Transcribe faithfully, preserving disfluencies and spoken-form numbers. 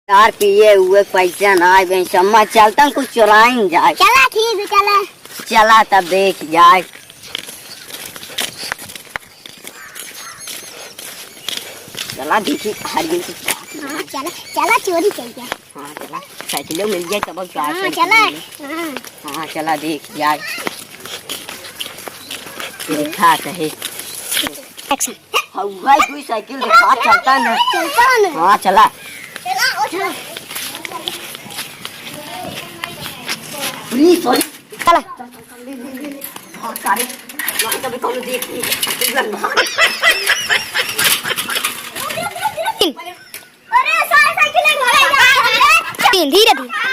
यार, पिए हुए पैसा ना आए, बेशम्मा, चलता कुछ चुराइन जाए। चला, ठीक है, चला। चला, तब देख जाए। चला, देखी, हर दिन की बात। हाँ, चला, चला, चोरी कइल जाए। हाँ, चला, साइकिलो मिल जाए, तब क्या हाँ, साइकिल चला। मिले। हाँ। हाँ, चला, देख जाए। देखा कहे। एक्शन। हाँ, वही कोई साइकिल देखा, चलता ना। चलता ना। हाँ, चला। चला, उठ। पुलिस, पुलिस। चला। भाग सारे। यहाँ कभी कौनो देख नहीं। अरे, सारे साइकिल लेके भाग। तीन, धीरे, धीरे।